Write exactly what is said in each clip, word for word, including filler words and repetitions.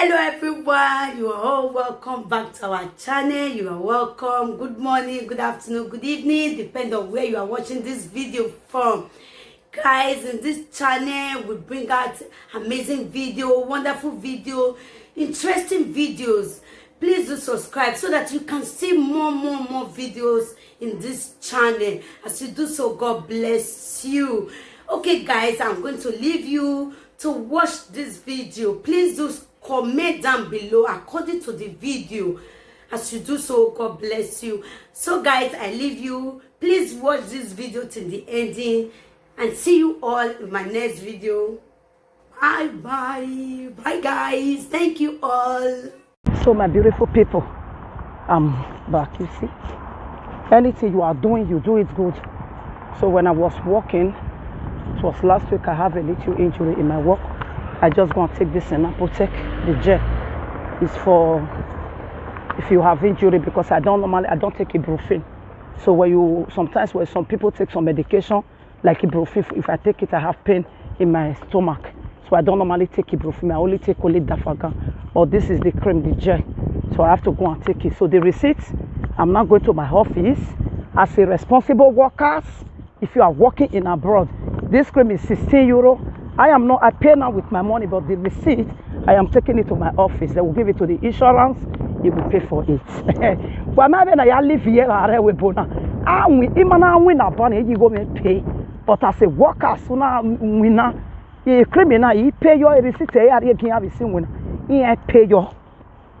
Hello everyone, you are all welcome back to our channel. You are welcome. Good morning, good afternoon, good evening, depend on where you are watching this video from. Guys, in this channel we bring out amazing video, wonderful video, interesting videos. Please do subscribe so that you can see more, more, more videos in this channel. As you do so, God bless you. Okay guys, I'm going to leave you to watch this video. Please do comment down below according to the video. As you do so, God bless you. So guys, I leave you. Please watch this video till the ending, and see you all in my next video. Bye bye. Bye guys. Thank you all. So my beautiful people, I'm back. You see, anything you are doing, you do it good. So when I was walking, it was last week, I have a little injury in my walk. I just go and take this in Apotec, the gel. It's for if you have injury, because I don't normally, I don't take ibuprofen. So when you, sometimes when some people take some medication, like ibuprofen, if I take it, I have pain in my stomach. So I don't normally take ibuprofen. I only take only Dafagan. But this is the cream, the gel. So I have to go and take it. So the receipt, I'm now going to my office. As a responsible worker, if you are working in abroad, this cream is sixteen euro. I am not, I pay now with my money, but the receipt, I am taking it to my office. They will give it to the insurance. He will pay for it. But I'm having a leave here. Anwi, imana anwi na bani, you go and pay. But as a worker, so now we now, a criminal, he pay your receipt, he are again have seen when he pay your.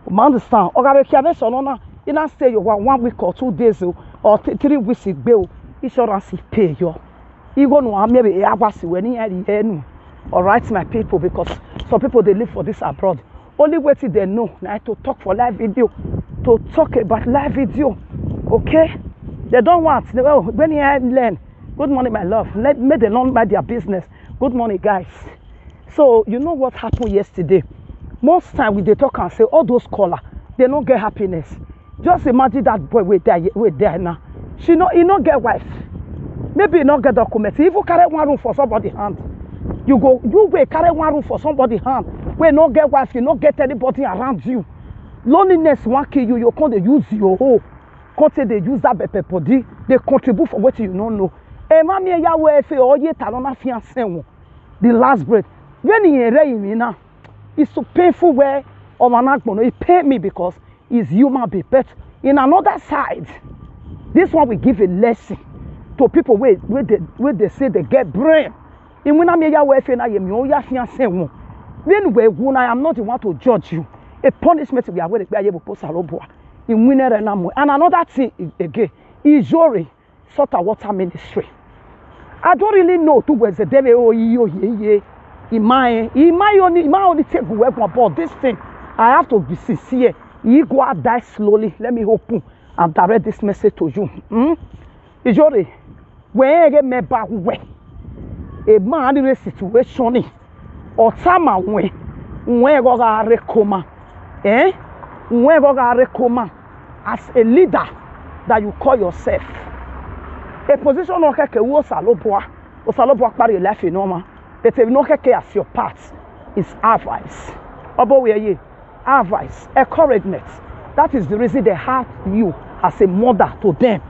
You understand? Or I can so no, you not stay your one, one week or two days, oh, or th- three weeks, it bill, insurance, he pay your. You go no, maybe a was when he had the end. All right, my people, because some people, they live for this abroad. Only way till they know now to talk for live video, to talk about live video. Okay? They don't want. They, oh, when you learn. Good morning, my love. Let, make them learn by their business. Good morning, guys. So you know what happened yesterday? Most time we dey talk and say all those caller, they don't get happiness. Just imagine that boy wey die, wey die now. She no, he no get wife. Maybe he no get document. He even carry one room for somebody hand. You go, you wey carry one room for somebody hand. Wey no get wife, you no get anybody around you. Loneliness wan kill you. You come dey use your hoe. Come take dey use that pepper body. Dey contribute for wetin you no know. Ẹ má mi ẹ̀yà wọ ẹ̀fẹ̀ ọ̀yẹ́ ta lọ́nà fi hàn sẹ́wọ̀n. The last breath. When he erect him now, it's so painful where ọmọ náà gbọ̀nà. It pain me because is human being. But in another side, this one will give a lesson to people where, where, they, where they say they get brain. In when I'm here, where feel I am, you are feeling same one. When we go, I am not the one to judge you. A punishment we are going to be able to post a robo. In winner and another thing again, Ijori, salt and water ministry. I don't really know who was the devil. Oh, yo, ye, ye. In my, in my only, in my only take away from about this thing. I have to be sincere. He go out die slowly. Let me open and direct this message to you. Hmm? Ijori, where get me back where? A man in a situation. Or time when, when go a coma. Eh? When go a coma. As a leader that you call yourself. A position of keke wo salobwa. O salobwa kpari life in normal. But if you no keke as your part, is advice. Obo we ye. Advice, encouragement. That is the reason they have you as a mother to them.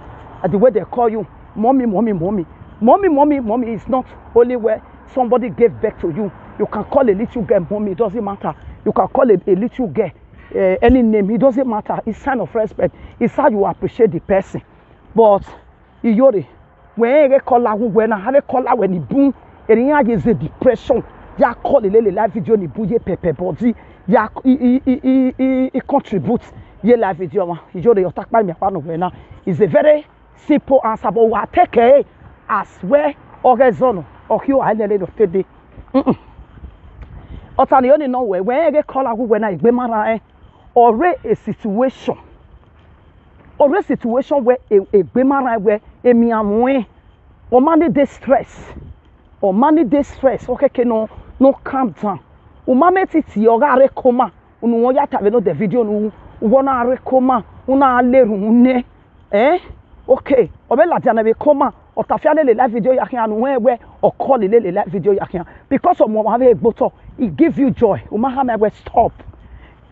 And the way they call you, mommy, mommy, mommy. Mommy, mommy, mommy is not only where somebody gave birth to you. You can call a little girl mommy, it doesn't matter. You can call a, a little girl uh, any name, it doesn't matter. It's sign of respect. It's how you appreciate the person. But Iyori, when they call her, when I call her, when he boom, and he is a depression. Ya call a lele live video ni buye pepe body. Ya he he he he he he contribute. Ye live video ma. Ijori, your takpa mi apano when now. It's a very simple answer, but we take it as well. Ogezono, or you are lele no tede. Otani only no way. When they call her, when I be mara eh. Or a situation. Or a situation where a, a be mara where a mi amwe. Or money dey stress. Or money dey stress. Okay, okay, no, no, calm down. Umame titi or a coma. Unu won ya tabe no the video nu. Wona a coma. Una a leru ne. Eh? Okay. Or be la diana be coma. Or tafia le live video ya kian we we. Or call le live video ya kian. Because of mo have a gboto. It give you joy. Uma ha me we stop.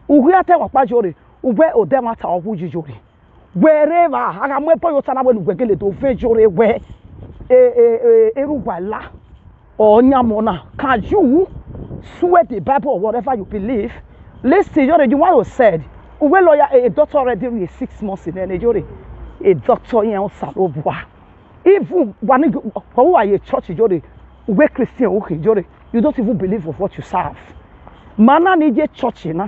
Uhiate wakpa jore, ugwe ode nwata ọgwụ ji jore. Wherever, aga mwe boyo tana wenu gwegele do ve jore we. E, e, e, eru wala. Or nyamona. Can you swear the Bible or whatever you believe? Listen, jore, the one who said, uwe lawyer, a, a doctor already read six months in any jore. A doctor in Osalobua. Even one, who are a church jore, uwe Christian, okay, jore. You don't even believe of what you serve. Mana ni je church na.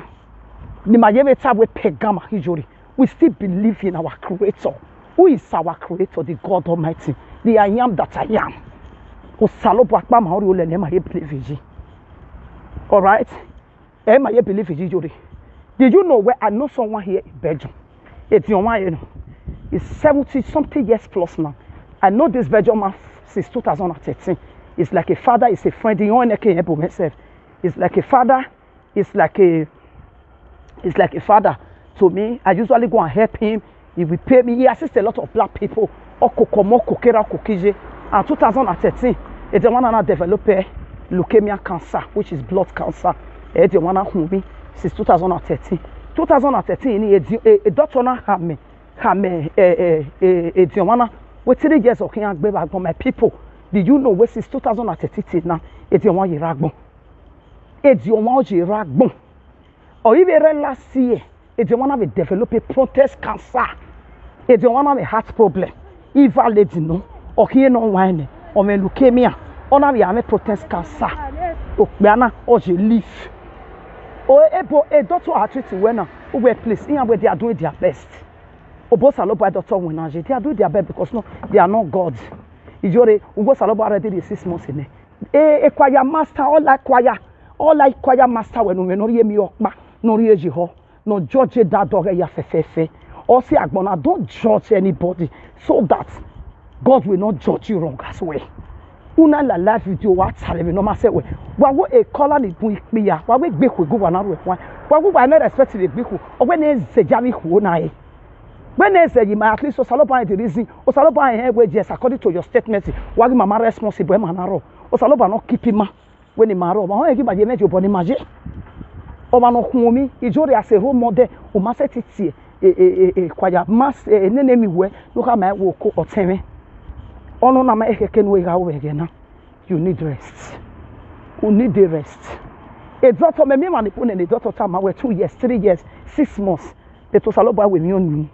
Ni ma yebe tabwe pegama hijori. We still believe in our creator. Who is our creator? The God Almighty. The I am that I am. Osalobua pa ma ori ole ne ma ye believe in. All right? E ma ye believe in jori. Did you know where I know someone here in Belgium? It's your one, you know. It's seventy something years plus now. I know this Belgium man since two thousand thirteen. It's like a father, it's a friend. You know, myself. It's like a father, it's like a it's like a father to me. I usually go and help him. He will pay me. He assists a lot of black people. Okokomo, Kokera, Kokije. And two thousand thirteen, it's the one that developed eh, leukemia cancer, which is blood cancer. It's the one who me since two thousand thirteen. two thousand thirteen, he, a, a doctor now had me. Had me, eh, eh, eh, eh, the one with three years of cancer, but my people, did you know where since two thousand thirteen till now, it's the one year ago. It's the one year ago. Or even last year, it's the one have a develop a protest cancer. It's the one have a heart problem. Invalid, no. Or here no wine. Or me leukemia. Or now we have a protest cancer. Okpana or je leaf. Or ebo a doctor are treating when now. Where place in where they are doing their best. Obosa lo by doctor when they are doing their best because no, they are not God. Ijore, Obosa lo already the six months in there. E, e choir master, all like choir, all like choir master when we no hear me okpa, no hear Jeho, no judge that dog ya fefefe. Or say Agbona, don't judge anybody so that God will not judge you wrong as well. Una la live video wa tale me no ma se we. Wa wo e kola ni bun ipiya, wa we gbe ku go wa na ru e wa. Wa wo wa na respect the gbe ku. O we ne ze ja mi ku na e. When they say you might at least Osaloba the reason, Osaloba eh we yes according to your statement, wa gi mama responsible e manaro. Osaloba no keep him. When he maro, ma he gi ma je mejo boni maje. O ma no kumi, ijori as a role model, o ma se titi e e e e kwaya mas e nene mi we, no ka ma wo ko oteme. Ono na ma e keke no e ga we ge na. You need rest. You need the rest. A doctor me me man put in a doctor time we two years, three years, six months. But Osaloba we mi onu.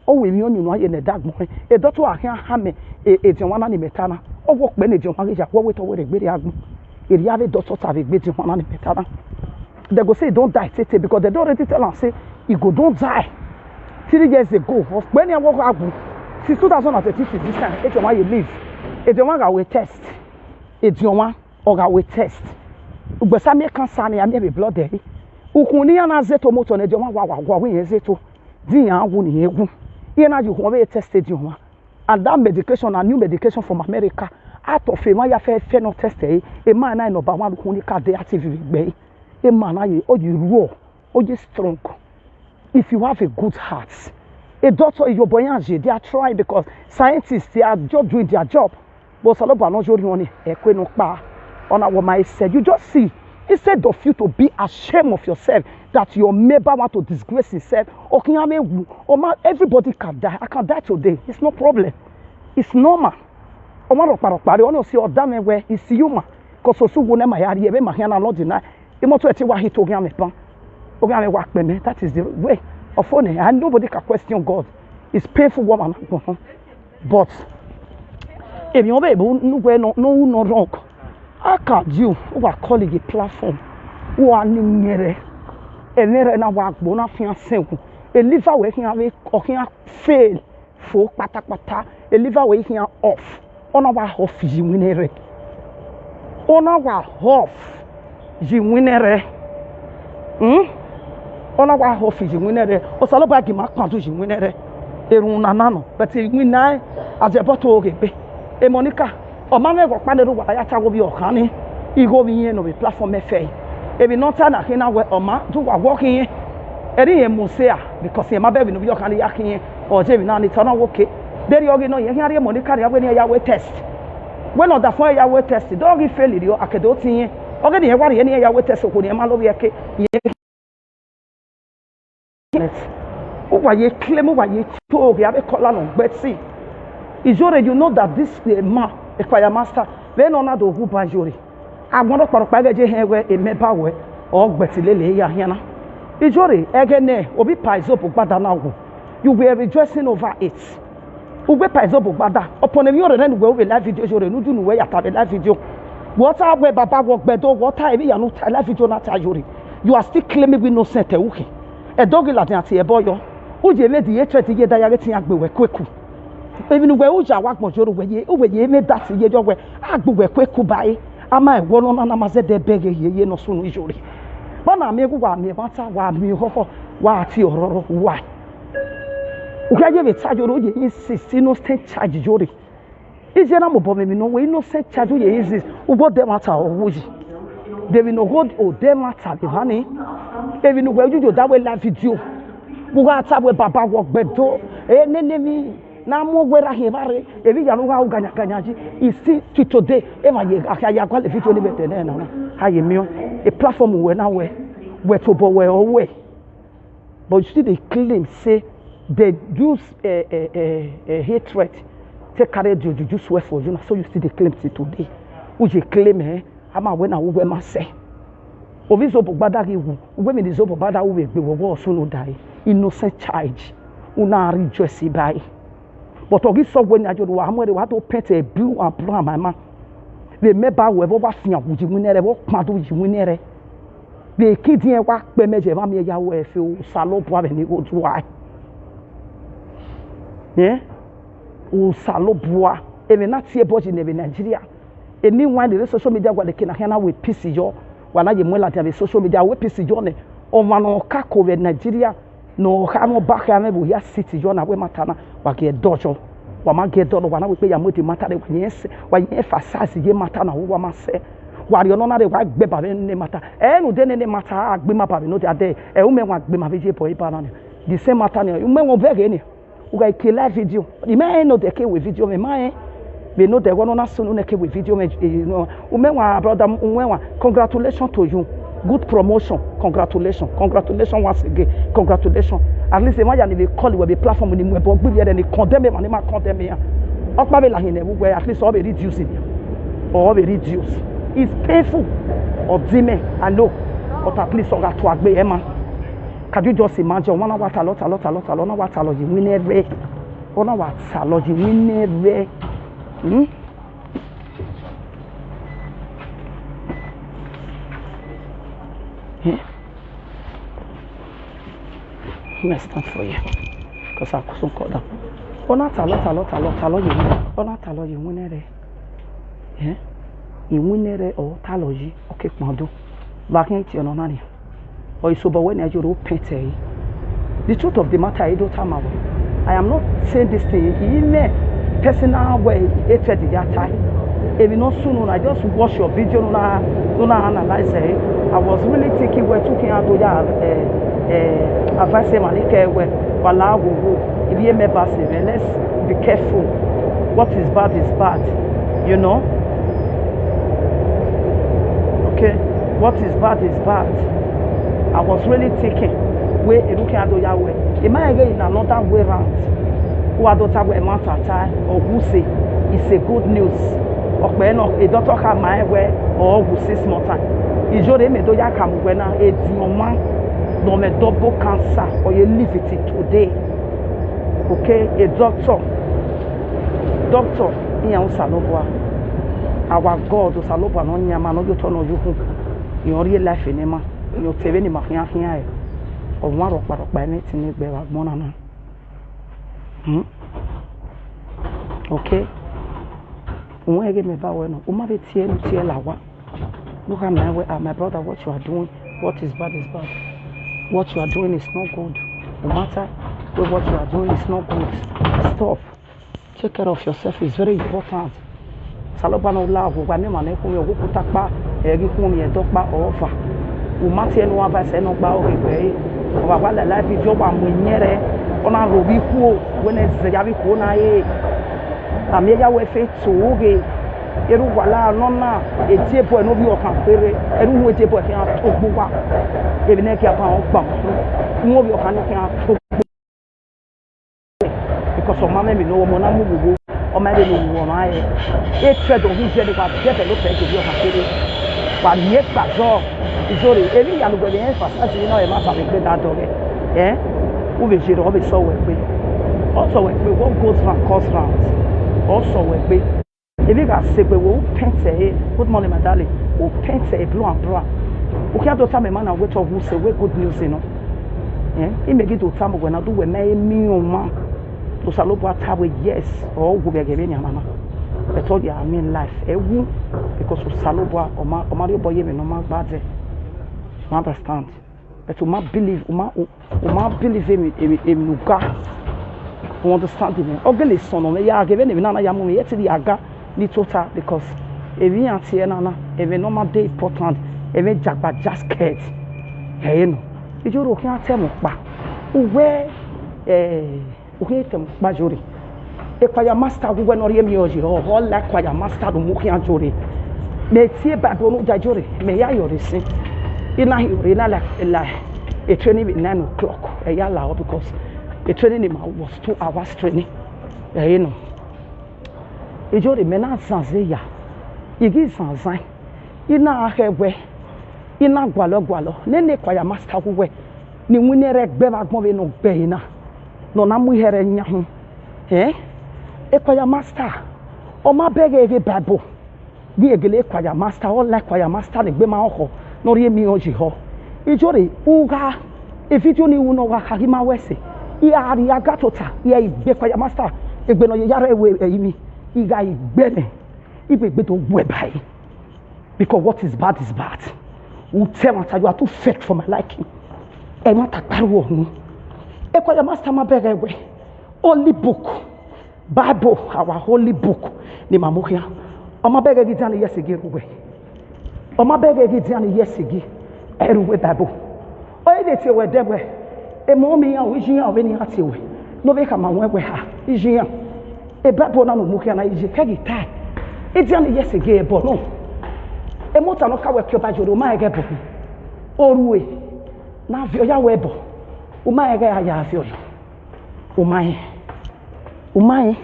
O we mi onu no aye ne dagmo. A doctor a hia ha me e e je wana ni metana. O wo pe ne je wana ja wo we to we re gbere agbo. Eri ave doctor ta ve gbe je wana ni metana. They go say you don't die tete because they don't already tell am say you go don't die. Three years ago, of when I walk agbo. Since two thousand thirteen to this time, e je wan you live. E je wan ga we test. E je wan o ga we test. Ugbesa me cancer ni ami be blood there. Ukun ni ana zeto moto ne je wan wa wa wa we zeto. Di ya wu ni egu. Ye na ju ho be test di wan. And that medication, a new medication from America. Out of a man ya fe fe no test eh. A man na number one who ni ka dey active be. A man na ye o you raw, o you strong. If you have a good heart, a doctor, your boy, they are trying because scientists, they are just doing their job. But Saloba no jori on e kwe no pa. On what my said, you just see, instead of you to be ashamed of yourself that your neighbor want to disgrace himself, or can have a or man, everybody can die. I can die today. It's no problem. It's normal. Or man rock rock pare, only see or damn where it's human. Because so soon whenever I hear me, my hand, I'm not deny. Imoto eti wa hit ogi ame pan. Ogi ame wa pe me. That is the way of phone. And nobody can question God. It's painful woman. But if you be no no no no wrong. How can you who are calling a platform? Who are nyere? Enere na wa gbo na fian sen. A liver we can have a can fail. Fo patapata, a liver we here off. Ona wa off ji winere. Ona wa off ji winere. Hmm? Ona wa off ji winere. O salo ba gi ma kan tu ji winere. Erun na na no, but e win na ajebo to oge pe. E Monica, o ma me go pa ne ru wa ya ta go bi o kan ni. I go bi yen no be platform me fe. E bi no ta na ke na we o ma du wa wo ke yen. Eri yen mo se a because yen ma be bi no bi o kan ya ke yen. O je bi na ni ta na wo ke. Deri ogi no yen ya re Monica re we ni ya we test. We no da fo ya we test. Do gi fail ri o akedo ti yen. Ogi ni e wa re ni ya we test ko ni e ma lo bi e ke. Yen internet. Uwa ye claim, uwa ye to, ya be call on Betsy. Ijore, you know that this eh, man, a choir master, when on do who by Jori. Agbọrọ kpọrọ kpa egeje he we emeba we. Ọ gbẹtilele ya hiana. Ijori, egene, obi paizo bu gbada na wo. You were rejoicing over it. Ugbe paizo bu gbada. Upon emi ore nu we we live video Jori, nu du nu we ya ta be live video. What are we baba wo gbedo, what are emi ya nu ta live video na ta Jori. You are still claiming we no sent e uke. E dogi la de ati e boyo. Uje me di ye threat ye da ya geti agbe we kweku. Ebi nu we uja wa gbon Jori we ye, we ye me that ye jo we. Agbe we kweku bai. Ama e wono na na ma ze de bege ye ye no sunu Jori. Bana mi gu wa mi mata wa mi ho ho wa ati ororo wa. Uka ye be ta Jori ye insist no stand charge Jori. Ije na mo bo mi no we innocent charge ye insist. Ugo de mata o wuji. They will no hold o de mata be hani. They will no we you that we live video. Uga ta we baba wo gbedo. E ne ne mi. Na mo we ra he bare. Ebi ya no ga ganya ganya ji. Isi to today. E ma ye aka ya kwa le video ni bete ne na na. Ha ye mi o. A platform we na we. We to bo we o we. But you still dey claim say they use uh, uh, uh, uh, hatred take carry the juju swear for you. Na so you still dey claim till today. Who dey claim eh? Ama when I will my say. Ovi zobo gbada gi wu. Ugbe mi di zobo gbada wu we gbe wo wo sunu dai. Innocent child. Una rejoice by. But ogi so when I do wa mo re wa to paint a blue and brown my man. We me ba we bo wa fian wuji winere, bo pa do wuji winere. We kidi e wa pe meje ma mi ya we fi o salo bo ave ni go do ai. Eh? O salo bo. E me na tie bo ji ne be Nigeria. Eni wan the social media gwa leke na hena we pisi yo. Wana ye mwela dia social media we pisi yo ne. O ma no ka ko we Nigeria. No ha no ba ha me bu ya city yo na we matana. Wa ge dojo. Wa ma ge dojo wa na we pe ya mo di matare wa yen se. Wa yen fa sasi ye matana wo wa ma se. Wa ri ono na re wa gbe ba ne mata. E nu de ne ne mata agbe ma ba no de ade. E u me wa gbe ma be je boy ba na ni. The same matter ni. U me won be ge ni. Uga ke live video. Ime no de ke we video me ma eh. We no de wono na sunu ne ke we video me eh, no. Ume wa brother ume wa. Congratulations to you. Good promotion. Congratulations. Congratulations once again. Congratulations. At least e ma ya ni we call we be platform ni mo bo gbe ni condemn me ma ni ma condemn me ya. Okpa be la hin e we at least o be reducing. Or be reduce. It's painful. Or dime, I know. But at least oga to agbe e ma. Can you just imagine? One hour talo talo talo talo na wa talo ji winere. Ona wa talo ji winere. Hmm? Eh? Let's stand for you. Because I couldn't call down. Ona talo talo talo talo ji. Ona talo ji winere. Eh? Iwinere o talo ji. Okay, kpando. Back in ti ona nani. Or isobo when I joro pete. The truth of the matter, I don't tell my I am not saying this thing. Ime personal way hatred the other time. If you not soon, I just watch your video, no na no na analyze it. I was really thinking we're talking out to ya uh, uh, advice him and he wala wo wo. If you remember say, man, let's be careful. What is bad is bad, you know. Okay, what is bad is bad. I was really thinking, we eduke ado ya we. It might get in another way round. Who ado ta we mount atai or who say it's a good news. Okpe no e doctor ka ma we or who say small time. Ijore me do ya ka mu we na e di oma. No me double cancer or you live it today. Okay, a doctor. Doctor, iya usalobwa. Our God, usalobwa no nyama no yoto no yuhu. Your real life in ema. Your tebe ni mahia hia e. O wa ropa ropa ni tini gbe wa gbona na. Hmm? Okay. Won ege me ba we no. O ma be tie no tie la wa. Look at my way, ah, my brother, what you are doing, what is bad is bad. What you are doing is not good. No matter what you are doing is not good. Stop. Take care of yourself. It's very important. Saloba no la go ba me mane ku me go kuta pa e gi ku me do pa over. O ma tie no ava se no pa o ke pe. O ba ba la la bi jo ba mo nyere. Ona ro bi ku o we ne ze ya bi ku na e. Ami ya we fe to oge. Eru wala no na e tie boy no bi o kan pere. Eru wo tie boy ke an to gbo wa. E bi ne ki apa o pa. Mo bi o kan ni ki a to. Because ọmọ mẹ́mi ló wọ ọmọ náà mú gbogbo ọmọ ẹ̀rẹ́ ló wọ ọmọ ayẹ. Hatred of Israel nípa bẹ́ẹ̀ ló fẹ́ kejì ọmọ kéré. Wà ní ẹ̀ka zọ́ ìzóre. Èmi ìyanu gbẹ̀dẹ̀ yẹn fà sáà sí iná ẹ̀ má fà mí gbé dáadọ́ rẹ̀. Ẹ́ wọ́n bẹ ṣe rẹ̀ wọ́n bẹ sọ wẹ̀ pé ọ sọ wẹ̀ pé what goes round comes round. Ọ sọ wẹ̀ pé èmi kà ṣe pé wọ́n pẹ̀ntẹ̀ ẹ̀. Good morning, my darling. Wọ́n pẹ̀ntẹ̀ ẹ̀ blue and brown. Òkè àdó tá mi máa na wait of who say wait good news, you know. Eh? He make it to time when I do when I mean, oh man. To Salobo Atawe, yes. Oh, go be again, ya mama. But all ya mean life. Eh, who? Because of Salobo, Oma, Oma, your boy, me no man bad. You understand? But Oma believe, Oma, Oma believe him, him, him, no God. You understand me? Ogele son, ya, give him, na, ya, mu, yet, the aga, ni total, because if he ain't here, na, na, if he no man, they important, if he jack, but just scared. Hey, you know. If you look at him, where, eh, Uhe tem kpajore. E choir master gu gwe no rie mi oji ho, ho la choir master du muki anjore. Me tie ba do no jajore, me ya yore si. Ina hi ore na la la. E training be nine o'clock. E ya la o, because e training ni ma was two hours training. E, you know. Ijore me na sanze ya. Igi sanzan. Ina ahegwe. Ina gwalo gwalo. Nene choir master gu gwe. Ni wini re gbe ba gbon be no gbe ina. No na mu here nya hu. Eh? E choir master. O ma bege ge Bible. Ni egele choir master, o la choir master ni gbe ma oho. No rie mi oji ho. Ijore uga. E video ni uno ga kagi ma wese. I ari aga tota. I e gbe choir master. Egbe no ye yare we e imi. Iga igbe ne. Igbe gbe to gwe bai. Because what is bad is bad. Who tell me you are too fake for my liking. E ma ta paru ohun. E choir master ma bege we. Holy book. Bible, our holy book. Ni ma mo hia. O ma bege gi dan yes igi ruwe. O ma bege gi dan yes igi. Eruwe Bible. O ide ti we de we. E mo mi ya o iji ya o be ni ati we. No be ka ma we we ha. Iji ya. E Bible na no mu ke na iji ke gi tai. E di ani yes ge e bo no. E mo ta no ka we ke ba joro ma e ge bo. Oruwe. Na vi oya we bo. O ma e ge aya vi oyo. O ma e. O ma e.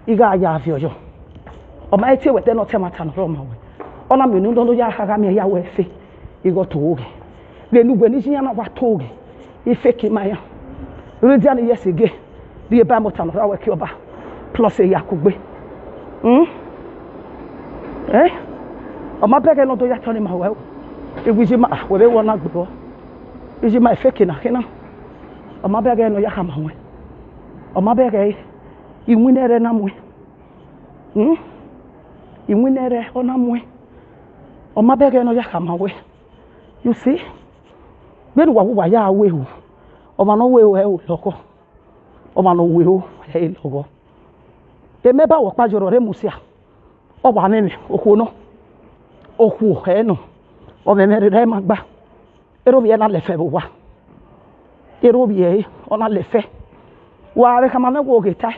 Iga aya vi oyo. O ma e ti we te no te mata no ro ma we. Ona mi nu ndo ya ha ga mi ya we fe. Igo to oge. Le nu gbe ni jiyan na wa to oge. Ife ki ma ya. Ri dia ni yes ge. Ri e ba mo ta no ra we ki oba. Plus e ya ku gbe. Hmm? Eh? O ma bege no do ya to ni ma we. E wi ji ma we be wo na gbo. Iji ma ife ki na ki na. O ma bege no ya ha ma we. O ma bege i wini re na mu. Hmm? I wini re o na mu. O ma bege no ya ha ma we. You see? Be wa wa ya we o. O ma no we o e o loko. O ma no we o e loko. E me ba wo pa joro re musia. O wa me me o ko no. O ko e no. O me me re ma gba. Ero bi e na le fe bo wa. Ero bi e o na le fe. Wa re ka ma me wo ge tai.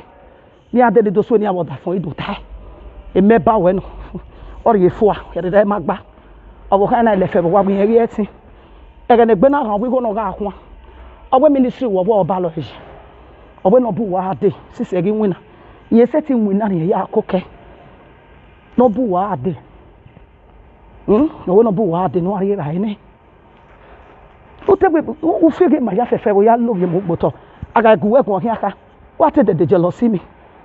Ni ade de do so ni awo da fun ido tai. E me ba we no. Ori e fo a, ere re ma gba. Awo ka na le fe bo wa mi e ti. Ege ne gbe na ran wi go no ga kun. Awo ministry wo wo ba lo yi. Awo no bu wa ade. Sisi egi wina. Ye se ti wina ni ya ko ke. No bu wa ade. Hmm? No no bu wa ade no ari ra ni. Utegbe ufege ma ya fefe wo ya lo ye mo gboto. Aga gu we gun hin aka. Wa te dede jealousy mi.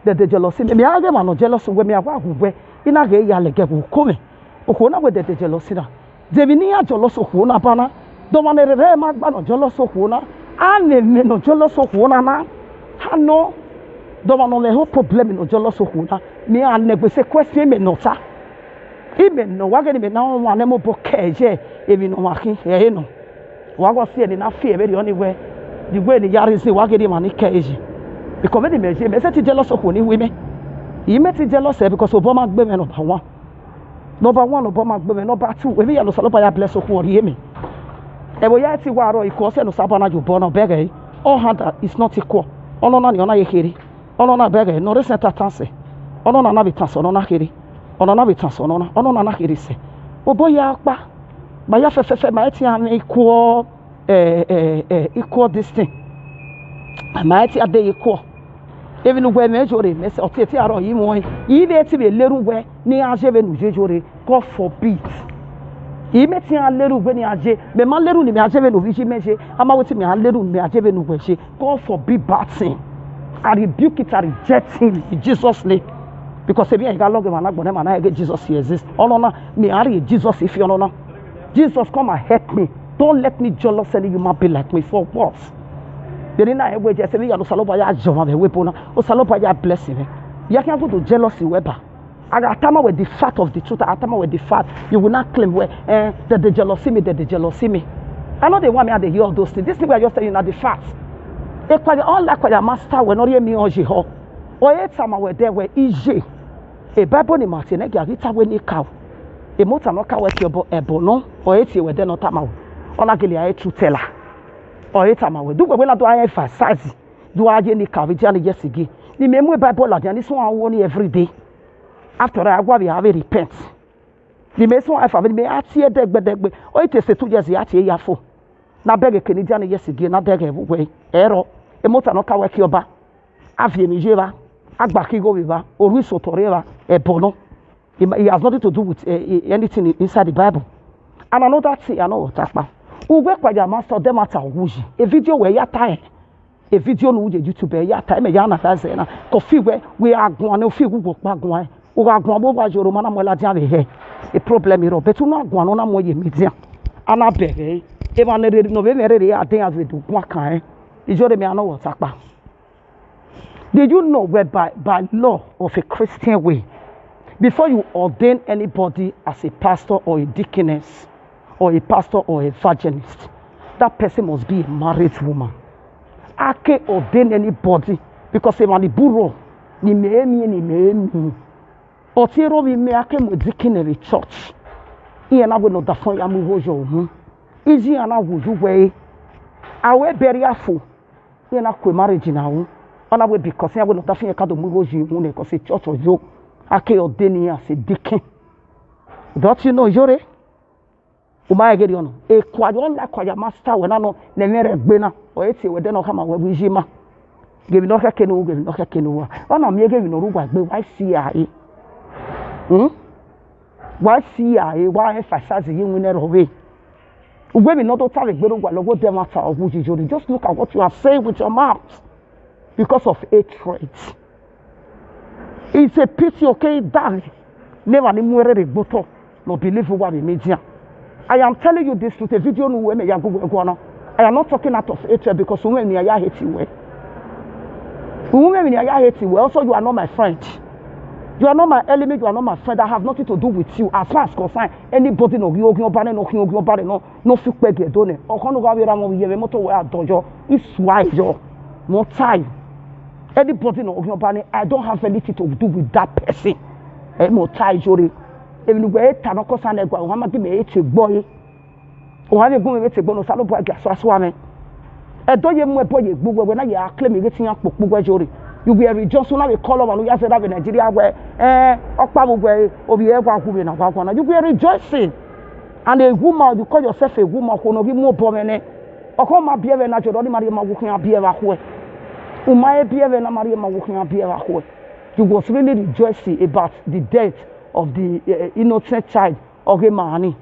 Dede jealousy mi. Mi age ma no jealous we mi awa gu we. Ina ge ya le ge gu ko mi. Oko na we dede jealousy na. Debi ni ya jealous oko na bana. Do ma ne re re ma gba no jealous oko na. A ne ne no jealous oko na na. Ha no. Do ma no le ho problem no jealous oko na. Mi a ne gbe se question me no ta. Ime no wa gani me na wa ne mo bo ke je. Emi no wa kin. Eh no. Wa go see ni na fear be the only way. The way ni ya reason wa gani ma ni ke je. Because me ni me je me se ti jealous oko ni we me. I me ti jealous e because obo ma gbe me number one. Number one obo ma gbe me. Number two, we ya lo salo ba ya bless oko ori emi. E bo ya ti wa ro iko se no saba na ju bo no bege. All hand is not equal. Ono na ni ona ye kere. Ono na bege no re se ta tan se. Ono na na bi tan so no na kere. Ono na bi tan so no na. Ono na na kere se. Obo ya pa. Ba ya fe fe fe ma e ti an iko. uh, uh, uh, equal this thing. Mighty are they equal. Even when me jore me se oti eti aro yi mo yi be ti be leru we ni a je be nu je jore. God forbid. Yi me ti a leru we ni a je me ma leru ni me a je be nu vi ji me je ama we ti me a leru ni me a je be nu we je. God forbid bad thing. I rebuke it, I reject him in Jesus' name. Because if you got log man, man, I get Jesus he exists. Oh no, no, me are Jesus if you know. Jesus, come and help me. Don't let me jealous any human being like me for what? They didn't know where they say, "You know, Saloba, ya Jehovah, we pona. Oh, Saloba, ya blessing." You can't go to jealousy, Weber. I got time with the fact of the truth. I time with the fact. You will not claim where eh, that they jealousy me, that they jealousy me. I know they want me and they hear all those things. This thing I just tell you now the fact. They call all like the master when not hear me on Jeho. Or eight time I were there where E J. A Bible ni Martin Egi Agita when he cow. A motor no cow at your ebo no. Or eight you were there not time out. On a gilia true teller. Or eight time I will do when I do I emphasize. Do I any cow with Johnny Jessica? The memory Bible like Johnny so I want every day. After I go we have a repent. The me so I have me at here degbe degbe. Or it is two years yet here for. Na beg a Kenny Johnny Jessica na deg away. Ero. A motor no cow at your ba. Avie mi jeva. Agbaki go viva. Or we so toreva. Ebo no. It, it has nothing to do with uh, anything inside the Bible. And another thing, I know what Takpa. Ugwe Kwaja Master, dem at Wuji. A video where ya time. A video no Wuji YouTube, ya time, ya na that's na. Kofi where we are going, no fi Google Bagwan. Uga Gwan Boba Joromana Mola Jave here. A problem, you know, but you know, Gwan on a more media. And I beg, eh? If I never know, very, I think I will do Gwakan. Ijore me, I know what Takpa. Did you know whereby by law of a Christian way, before you ordain anybody as a pastor or a deaconess or a pastor or evangelist, that person must be a married woman? I can't ordain anybody because a man buro ni me me ni me me. Otiro we me ake mo deacon in the church. Iye na we no da fun ya mu wojo hu. Iji ana wuju we. Awe burial fu. Iye na kwe marriage na hu. Ona we because ya we no da fun ya ka do mu wojo hu ne ko se church ojo. Ake ordain as a deacon. Don't you know, Jore? Uma egeri ono. E kwayo la kwaya master we na no ne mere gbe na. O eti we de no kama we bujima. Gave no keke no, gave no keke no. Ona mi gave no ruwa gbe why C I A. Hmm? Why C I A? Why emphasize you in a way? Ugwe mi no to tell gbe ruwa logo dem ata ogu jijori. Just look at what you are saying with your mouth because of hatred. It's a pity, okay, that never ni mwere de gboto. No believe what we media. I am telling you this truth. A video no we me ya go go no. I am not talking out of hatred because we me ya hate you. We me ya hate you. Also, you are not my friend. You are not my enemy. You are not my friend. I have nothing to do with you. As far as concerned, anybody no you you bane no you you bane no no fit pege do ne. Okono ga we ra mo ye moto we adojo. It's why yo. Mo tie. Anybody no ogun bani, I don't have anything to do with that person. Eh, mo tie jore. Even we ta no kosa na gwa, o ma gi me eche gbo yi. O ha be gun me eche gbo no salo bo agi aso aso ame. E do ye mu e bo ye gbo we na ye akle me geti yan popo we jore. You will rejoice na we call on ya se da we Nigeria we. Eh, opa bu we obi e gwa gu we na gwa gwa na. You will rejoicing. And a woman, you call yourself a woman, ko no gi mo bo me ne. Oko ma bie we na joro ni mari ma gu kan bie wa ko. Uma e bie we na mari ma gu kan bie wa ko. You was really rejoicing about the death of the uh, innocent child of a man.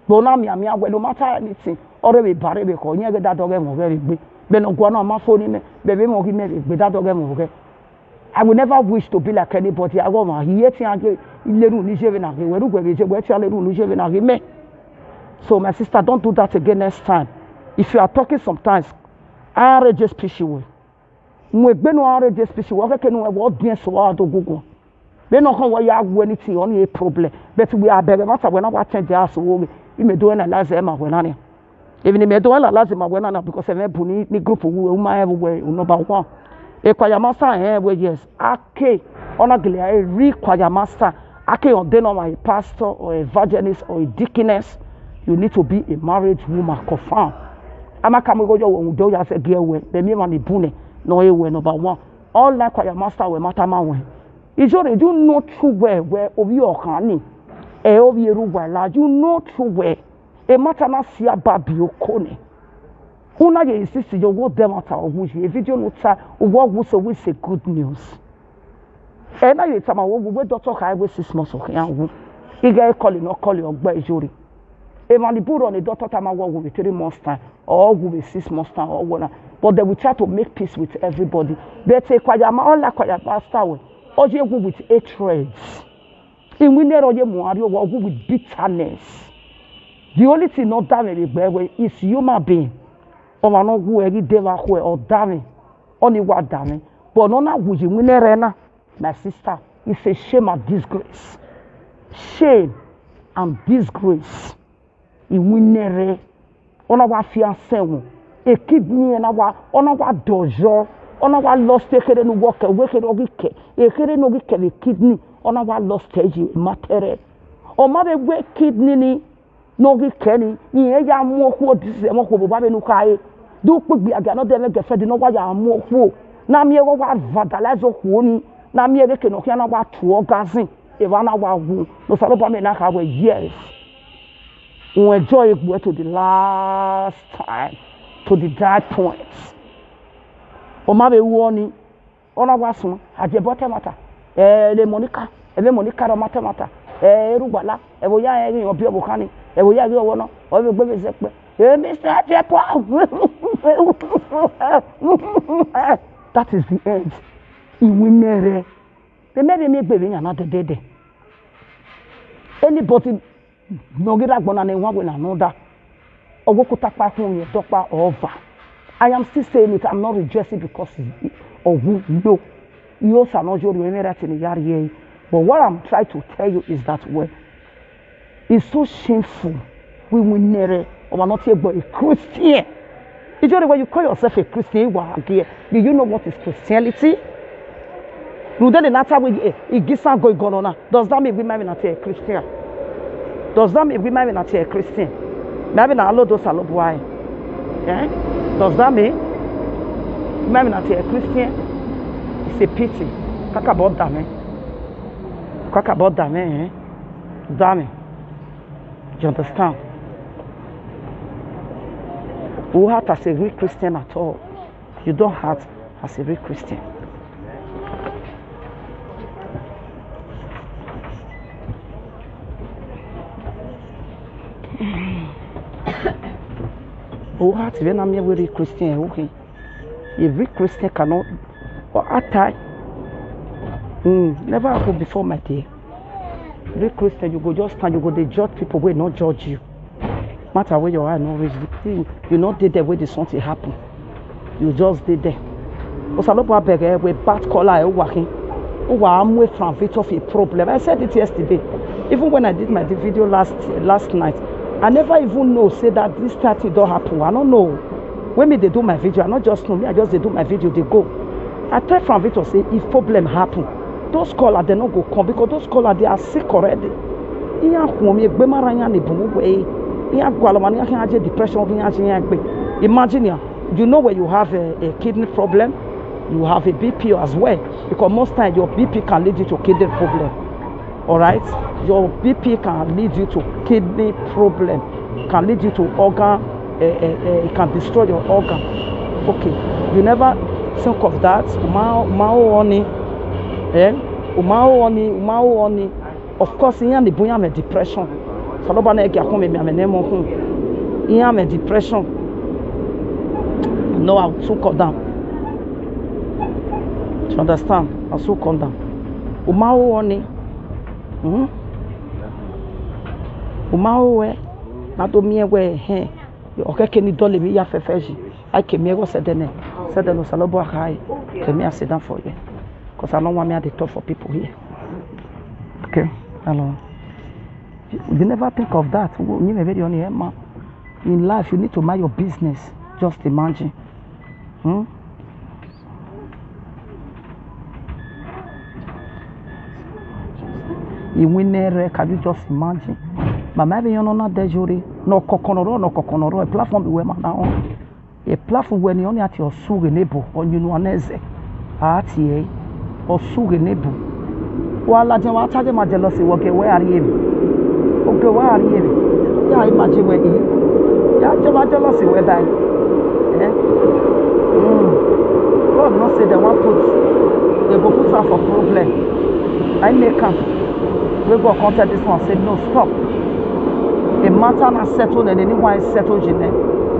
But now me me well, no matter anything. Or we bare be ko nye ge da do ge mo ge be. Be no gwa no ma fo ni me. Be be mo gi me be da do ge mo ge. I will never wish to be like anybody. I go ma he yet and leru ni jeve na ge we ru gwe be je we ti leru ni jeve na ge me. So my sister, don't do that again next time. If you are talking sometimes, I register speech we. Mwe gbe no register speech we ke no we audience wa to gugu. Be no kan we ya gwe ni ti on a problem. But we are bere matter we na wa change us wo. I me do na laze ma we na ni. Even me do na laze ma we na na because me bu ni ni group we ma e we number one. E kwa ya master eh we yes. Ake ona gele e ri kwa ya master. Ake on de no my pastor or evangelist or a deaconess. You need to be a married woman confirm. Ama ka mo go yo wo do ya se ge we. Be me ma ni bu ne. No e we number one. All like kwa ya master we matter ma we. Ijore, you know true well where ovi okani. E ovi eru wala, you know true well. E matter na si ababi okone. Una ye insist yo wo dem ata owu ye video no ta wo wo so we say good news. E na ye tama wo we doctor kai we six months o ya wo. I ga call no call ogba ijori. E ma ni buro ni doctor tama wo we three months time or we six months time or wo na. But they will try to make peace with everybody. They take kwaya ma all like kwaya pastor we. Oje wo with hatred. Inwinere onye mụgharị ụwa ọgwụ with bitterness. The only thing not done in the way is human being. Ọma no gu egi deva hwe or done. Only what done. But no na wuji winere na. My sister, it's a shame and disgrace. Shame and disgrace. Inwinere. Ona wa fiancé wọn. A kidney na wa, ona wa dojo. Ona wa lost ekere nu woke, wekere ogike. Ekere no gike the kidney. Ona wa lost eji matere. O ma be we kidney ni no gike ni. Ni e ya mu oku odise mo ko ba be nu kai. Du pugbi aga no de me gefe di no wa ya mu oku. Na mi e wa vandalize oku ni. Na mi e ke no kia na wa tu orgasm. E wa na wa wu. No sa lo ba me na ka we, yes. We enjoy it to the last time, to the dark point. O ma be warning. Ona wa sun. Aje bote mata. Eh, le Monica. E le Monica ro mata mata. Eh, eru gbala. E bo ya e yin obi obo kani. E bo ya e owo na. O be gbe be sepe. Eh, Mister Ajepo. That is the end. Inwinere. They made me be na de de de. Anybody no get that gbona na nwa we na no da. Owo kuta pa kun ye dokpa over. I am still saying it. I'm not rejoicing because of who no. You also not your any right in the yard here. But what I'm trying to tell you is that well, it's so shameful. We will never or not a boy Christian. Is there when you call yourself a Christian, you are here. Do you know what is Christianity? Rudele nata we igisa go igonona. Does that mean we might be not a Christian? Does that mean we might be not a Christian? Maybe na alo do salo buai. Eh? Does that mean we might be not a Christian? It's a pity. Talk about that, man. Talk about that, man. Eh? That, man. You understand? Who heart as a real Christian at all? You don't heart as a real Christian. Who heart when I'm a real Christian? Okay. A real Christian cannot or at time. Mm, never happen before, my dear. Real Christian, you go just stand, you go dey judge people wey no judge you. Matter where your eye no reach, the thing you no dey there where the something happen. You just dey there. Osalobo abeg eh, we bat collar eh, uwakin. Uwa amwe from fit of a problem. I said it yesterday. Even when I did my di- video last last night, I never even know say that this thing don happen. I don't know. When me they do my video, I not just know me. I just they do my video, they go. I tell Franvito say if problem happen, those caller they no go come because those caller they are sick already. Iya home ye gbe mara ya ni bumu we. Iya gwalo mani ya je depression ya je ya gbe. Imagine ya, you know when you have a, a kidney problem, you have a B P as well because most times your B P can lead you to kidney problem. All right, your B P can lead you to kidney problem, can lead you to organ, uh, uh, uh, it can destroy your organ. Okay, you never think of that. Uma uma oni, eh? Uma oni, uma oni. Of course, iyan ni buya me depression. Saloba na egi akun me me me nemo hun. Iyan me depression. No, I will soon come down. You understand? I will soon come down. Uma oni. Hmm? Uma owe. Na to mi ewe he. Okay, can you dole mi ya fefeji? I came here go sedene. Sedene salobo akai. Came here sit down for you. Because I don't want me at the top for people here. Okay. Hello. You never think of that. You never very on here, man. In life, you need to mind your business. Just imagine. Hmm? Iwinere, can you just imagine? Mama, even you know not dejuri. No kokonoro, no kokonoro. A platform we man now. A platform when you only at your suge nebo on you know aneze. At ye. Or suge nebo. Wala je wa charge my jealousy. Okay, where are you? Okay, where are you? Yeah, imagine where he. Yeah, je my jealousy where die. Wey God come tell this one say no, stop. The matter na settle, and anyone settle jine.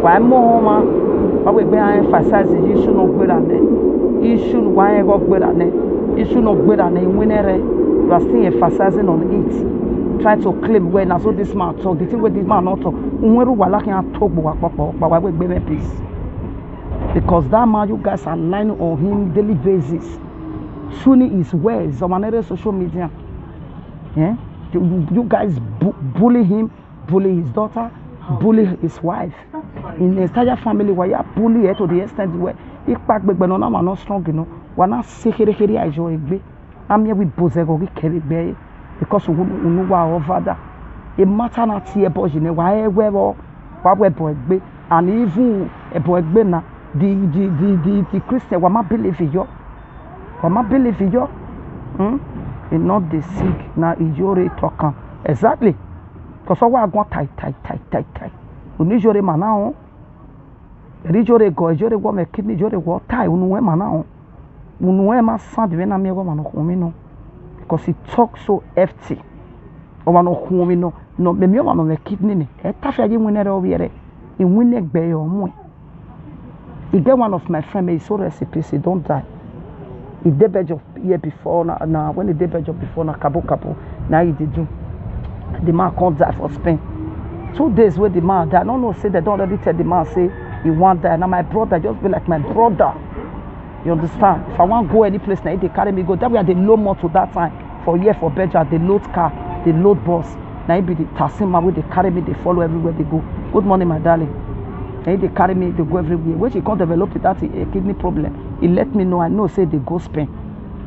Why more man? Why we be emphasize the issue no gbera ne? Issue why go gbera ne? Issue no gbera ne? Winere. You are still emphasizing on it, trying to claim when na so this man talk. The thing wey this man not talk, unweru wala can talk but why we be peace? Because that man, you guys are lying on him daily basis, tuning his words on another social media. Yeah? You, you guys bu- bully him, bully his daughter, bully his wife. In the entire family, why you bully her to the extent where ipa gbegbe no na ma no strong, you know. Wa na se here here ajo egbe. Amie we boze go ki kere gbe. Because unu unu wa over that. E matter na ti e boji ne wa e we bo wa we bo egbe. And even e bo egbe na the the the the, the Christian wa ma believe yo. Wa ma believe yo. Hmm? E not the sick na ijore talk am. Exactly. Because wa go tie tie tie tie tie. Unu ijore mana o. Eri ijore go ijore wo me kidney ijore wo tie unu we mana o. Unu we ma sound we na mi go mana ko mi no. Because he talk so hefty. O mana ko mi no. No, me mi o mana me kidney ni. E ta fi aje winere o biere. E wine gbe yo mu. E get one of my friend, may his soul rest in peace, he don't die. He dey bed of here before na, na when he dey bed of before na kabo kabo na he dey do. The man can't die for Spain. Two days where the man die, no no say they don't already tell the man say he want die. Now my brother just be like my brother. You understand? If I want go any place now, they carry me go. That way I dey load motor that time for here for Belgium, they load car, they load bus. Now he be the taxi man where they carry me, they follow everywhere they go. Good morning, my darling. And they carry me, they go everywhere. When she come develop that uh, kidney problem, he let me know. I know say they go Spain.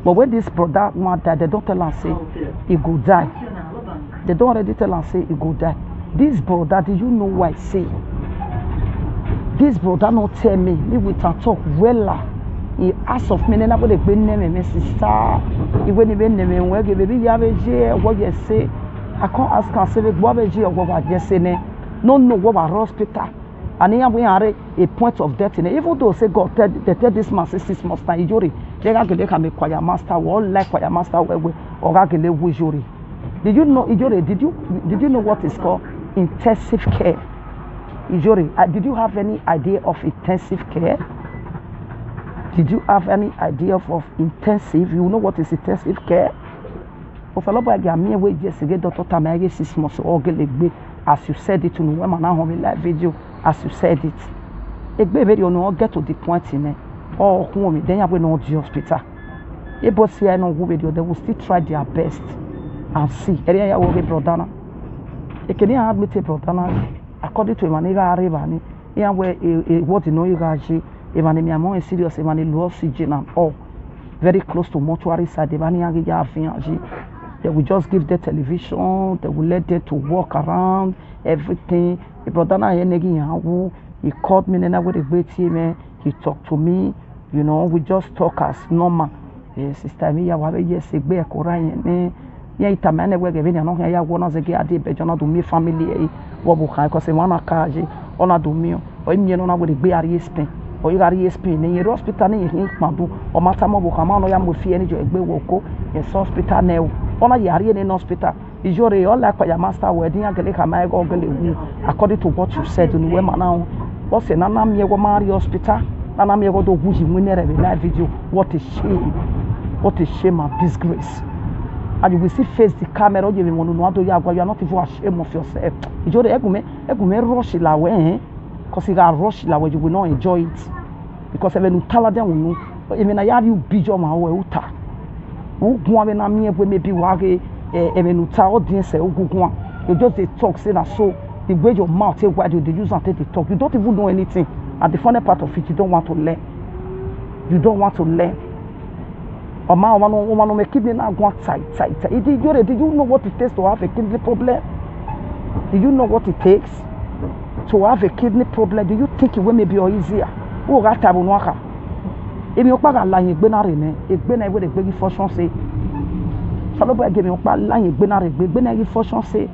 But when this brother one die, they don't tell am say he go die. They don't already tell am say he go die. This brother, do you know why say? This brother not tell me. Me with am talk wella. He ask of me, nena go dey gbe name me sister. He when he be name we give baby ya be je what you say. I can't ask am say what be je what I just say ne. No no what hospital. And here we are a point of death in it. Even though say God tell they tell this man say six months now, Ijori, they got to make a choir master, all like choir master, where we or gagele wujori. Did you know, Ijori, did you did you know what is called intensive care? Ijori, uh, did you have any idea of intensive care? Did you have any idea of, of intensive? You know what is intensive care? Ofalobo agi ami we je sige doctor ta me age six months o gele gbe. As you said it to me when man on live video, as you said it. Egbe video no get to the point in it. Oh, who me then we no the hospital. E boss here no who video, they will still try their best and see. Area ya wo brother na. E keni admit brother na. According to Emmanuel Areba ni, ya we e what no you gaji. Emmanuel mi amo serious, Emmanuel oxygen and all. Very close to mortuary side. They bani agi ya afianji. They will just give the television. They will let them to walk around everything. The brother na here negi yawu. He called me nena with a great team. Eh. He talked to me. You know, we just talk as normal. Eh, sister mi ya wa be yes egbe ko ra yen ne. Ye ita me ne we ge be ni no ya wo na ze ge ade be jona do mi family e. Wo bu kan ko se wa na ka je. Ona do mi o. O mi no na we gbe ari Spain. O yi ari Spain ne ye hospital ne ye hin pa do. O mata mo bu kan ma no ya mo fi e ni jo egbe wo ko. Ye so hospital ne o. Ona ye ari ne no hospital. Ijore all like your master wedding agele kama ego gele wu. According to what you said in we man now. What say na na mi ego mari hospital. Na na mi ego do wuji winere be live video. What a shame. What a shame and disgrace. And you will still face the camera. You will know you are not even ashamed of yourself. Ijore egume egume rush la we eh. Cause you got rush la we you will not enjoy it. Because even tala dem unu. Even na ya you be your man we uta. Ugun ave na mi we maybe wa ge even uta audience ugun. You just dey talk say na so the way your mouth take wide you dey use am take dey talk. You don't even know anything. And the funny part of it, you don't want to learn. You don't want to learn. Oma oma no oma no me kidney na go tight tight tight. Did you did you know what it takes to have a kidney problem? Do you know what it takes to have a kidney problem? Do you think it will maybe or easier? Who got tabu nwaka? Emi okpa ga la yin gbe na re ne. Egbe na we de gbe gi fortune say. Salo boy give me okpa la yin gbe na re gbe gbe na gi fortune say.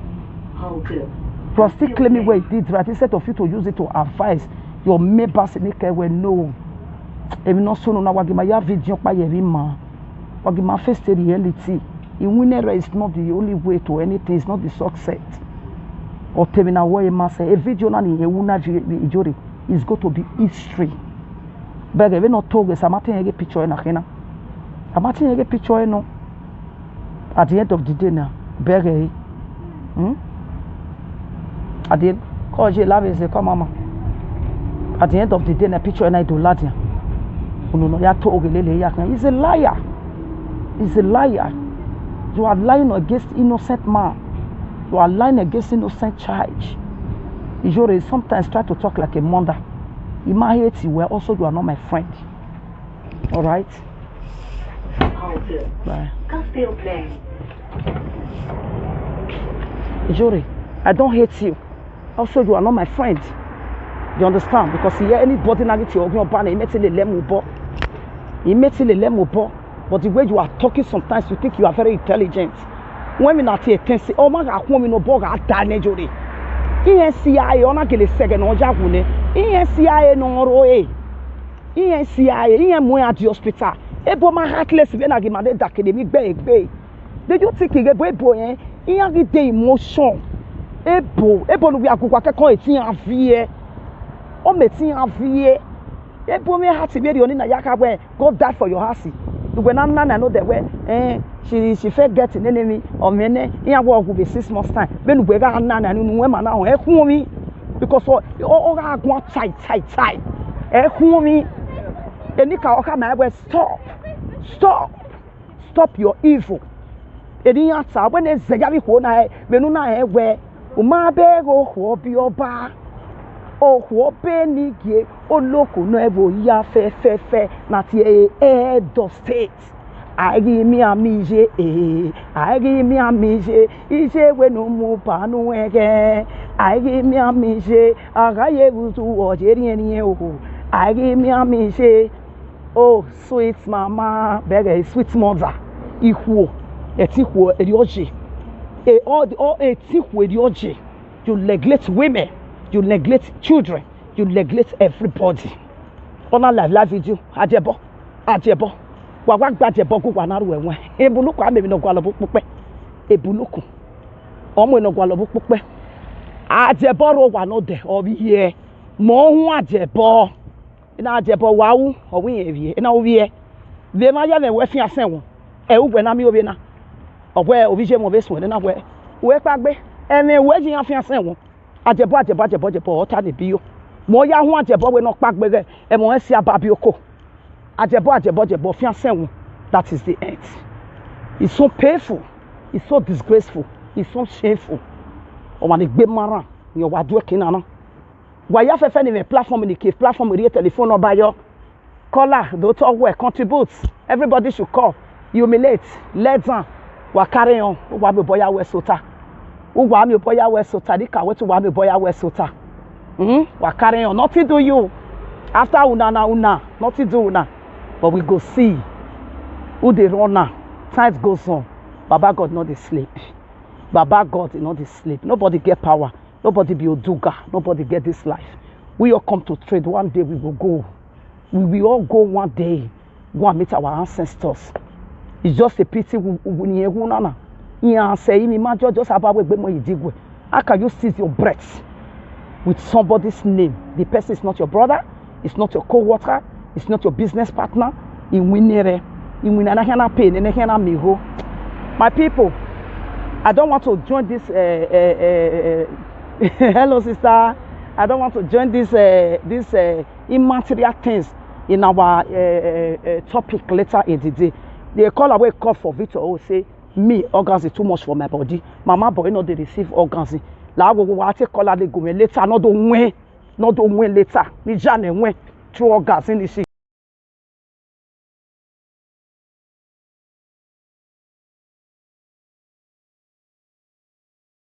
You are still claiming where it did right instead of you to use it to advise your members in the way no. Emi no so no na wagi ma ya video pa ye bi ma. Wagi ma face the reality. Iwinere is not the only way to anything, it's not the success. Otemina woye mase, a video na ni ewuna Ijore is going to be history. Bege, we not talk, Samata yege picture na hena. Samata yege picture no. At the end of the day now, bege. Hmm? At the end, cause you love is come mama. At the end of the day, na picture na do ladia. No, no, ya to ogelele ya kan. He's a liar. He's a liar. You are lying against innocent man. You are lying against innocent child. Ijore sometimes try to talk like a mother. He might hate you well. Also, you are not my friend. All right. Bye. Ijore, I don't hate you. Also, you are not my friend. You understand? Because here, anybody na get your own banner, he met in the lemu bo. He met in the lemu bo. But the way you are talking sometimes, you think you are very intelligent. When we not here, ten say, oh my God, come no bo ga da ne Ijore. E N C I A, ona gele sege no jagune. E N C I A no ro e. E N C I A, e mo at the hospital. Ebo ma heartless be na gi ma de da kede mi gbe egbe. Do you think ebo ebo eh? E ya gi de emotion. Ebo, ebo no we agugwa ke kon etin avie. O me tin avie. Ebo me heart be the only na yaka we go die for your house. Lugbe na na na no de we. Eh, she she fit get an enemy or mene. E ya wo ogu be six months time. Be lugbe ga na na nu we ma na o e kun mi. Because o o o ga gun tight tight tight. E kun mi. Eni ka o ka ma we stop. Stop. Stop your evil. Eni ya ta we ne zega bi ko na e. Me nu na e we. O ma be go ho bi oba. O ho be ni ge. O loko no e bo ya fe fe fe. Na ti e e do state. Aigi mi amije e, aigi mi amije, ije we no mu panu ege. Aigi mi amije, agaye butu ojeri eni e oku. Aigi mi amije, oh sweet mama, bege sweet mother. Ikwo, eti kwo eri oje. E o o eti kwo eri oje. You neglect women, you neglect children, you neglect everybody. Ona live live video, ajebo, ajebo. Wa wa gba ajebo gu wa na ru enwe. Ebulu kwa me no gwa lo bu pupe. Ebulu ku. Omo no gwa lo bu pupe. Ajebo ro wa no de obi ye. Mo hu ajebo. Ina ajebo wa u, owi ye vie. Ina ovi ye. Ve ma ya ve we fi asen wo. E u gwe na mi obi na. Ogwe ovi je mo ve sun na we. We pa gbe. E me we ji afi asen wo. Ajebo, ajebo, ajebo, ajebo, ota ni biyo. Mo ya hu ajebo we no pa gbe re. E mo e si aba bi oko. Ajebo, ajebo, ajebo, fi asen wo. That is the end. It's so painful. It's so disgraceful. It's so shameful. O ma ni gbe mara. Ni o wa du e kinana. Wa ya fe fe ni me platform ni ke platform ri telephone number yo. Caller, do talk well, contribute. Everybody should call. Humiliate, let down. Wa carry on. Wa mi boya we sota. Wa mi boya we sota. Di ka we to wa mi boya we sota. Hmm? Wa carry on. Nothing do you. After una na una, nothing do una. But we go see who dey run now. Time goes on. Baba God no dey sleep. Baba God no dey sleep. Nobody get power. Nobody be Oduga. Nobody get this life. We all come to trade. One day we will go. We will all go one day. Go and meet our ancestors. It's just a pity we we ni ewu nana. Iya se imi ma jo just aba we gbe mo idigwe. How can you seize your breath with somebody's name? The person is not your brother, it's not your co-worker, it's not your business partner. Iwinere, iwinere na hena pain, na hena miho. My people, I don't want to join this. Uh, uh, uh, uh, hello, sister. I don't want to join this uh, this uh, immaterial things in our uh, uh, uh, topic later in the day. They call away call for Victor. Oh, say me organs is too much for my body. Mama boy no dey receive organs. La go go wa take call dey go me later. No do when, no do when later. Ni jane when true organs in the